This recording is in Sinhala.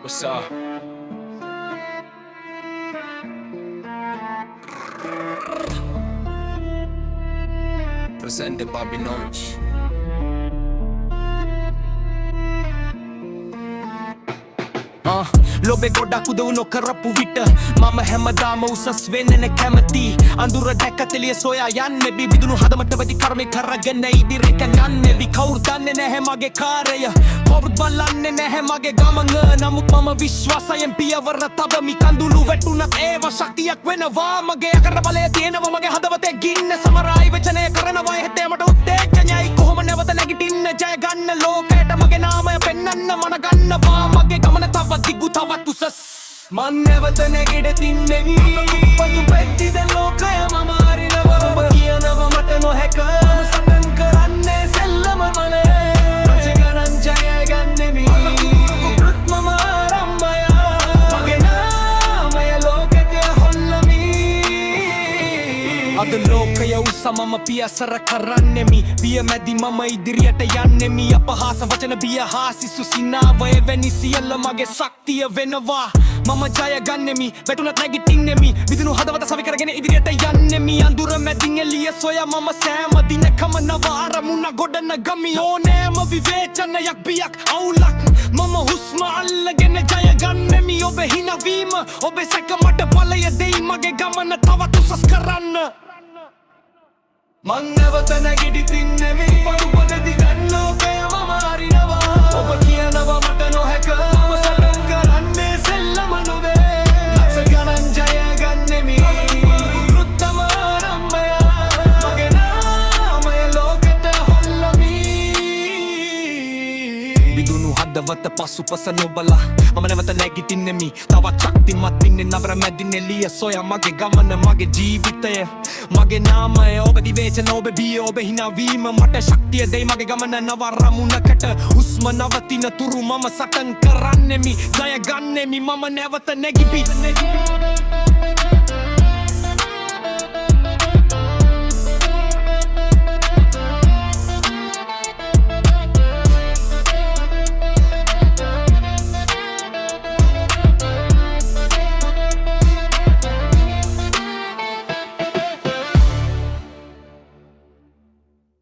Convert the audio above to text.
What's up? Presented Bobby Norwich. ලොබේ ගොඩක් උදව් නොකරපු විට මම හැමදාම උසස් වෙන්න කැමති. අඳුර දැක්ක තෙලිය සොයා යන්නේ. බිබිදුණු හදමට වැඩි කර්මේ කරගෙන ඉදිරියට යන්නේ. කවුරුත් දන්නේ නැහැ මගේ කාර්යය, කවුරුත් බලන්නේ නැහැ මගේ ගමන. නමුත් මම විශ්වාසයෙන් පියවර තබමි. කඳුළු වැටුණත් ඒවා ශක්තියක් වෙනවා. මගේ අකර බලය තියෙනවා මගේ හදවතේ ගින්න. සමහර අය විවේචනය කරනවා, එහෙත් මට උත්තේජනයයි. කොහොම නැවත නැගිටින්න, ජය ගන්න, ලෝකයට මගේ නාමය පෙන්වන්න මන ගන්නවා. මගේ ගමන තවත් දිගු, තවත් උසස්. මං නැවත නැගිටින්නෙමි. උපදු දැන් ලෝකය මම අරිනවා. ඔබ කියනවා මට නොහැක. මම සටන් කරන්නේ සෙල්ලම මනේ. ලක්ෂ ගණන් ජය ගන්නෙමි. ප්‍රථම ආරම්භය. මගේ නාමය ලෝකෙට හොල්ලමි. අද ලෝකය උස්ස මම පියසර කරන්නෙමි. බිය මැදි මම ඉදිරියට යන්නෙමි. අපහාස වචන, බිය හා සිසු සිනාව, එවැනි සියල්ල මගේ ශක්තිය වෙනවා. මම ජය ගන්නෙමි, වැටුණත් නැගිටින්නෙමි. බිඳුණු හදවත සවි කරගෙන ඉදිරියට යන්නෙමි. අඳුර මැදින් එළිය සොයා මම සෑම දිනකම නව අරමුණ ගොඩනගමි. ඕනෑම විවේචනයක්, බියක්, අවුලක්, මම හුස්ම අල්ලගෙන ජය ගන්නෙමි. ඔබේ හිනවීම, ඔබේ සැක මට බලය දෙයි මගේ ගමන තවත් උසස් කරන්න. මං නැවත නැගිටින්නෙමි. උපදු දැන් ලෝකය මම අරිනවා. ඔබ කියනවා මට නොහැක. මම සටන් කරන්නේ සෙල්ලම නොවේ. ලක්ෂ ගණන් ජය ගන්නෙමි. ප්‍රථම ආරම්භය. මගේ නාමය ලෝකෙට හොල්ලමි. බිඳුණු හදවත පසුපස නොබලා මම නැවත නැගිටින්නෙමි. තවත් ශක්තිමත් ඉන්නේ නවර මැදින් එළිය සොයා. මගේ ගමන, මගේ ජීවිතය, මගේ නාමය. ඔබ විවේචන, ඔබ බිය, ඔබ හිනාවීම මට ශක්තිය දෙයි මගේ ගමන නව අරමුණකට. හුස්ම නවතින තුරු මම සටන් කරන්නෙමි, ජය ගන්නෙමි. මම නැවත නැගිටි.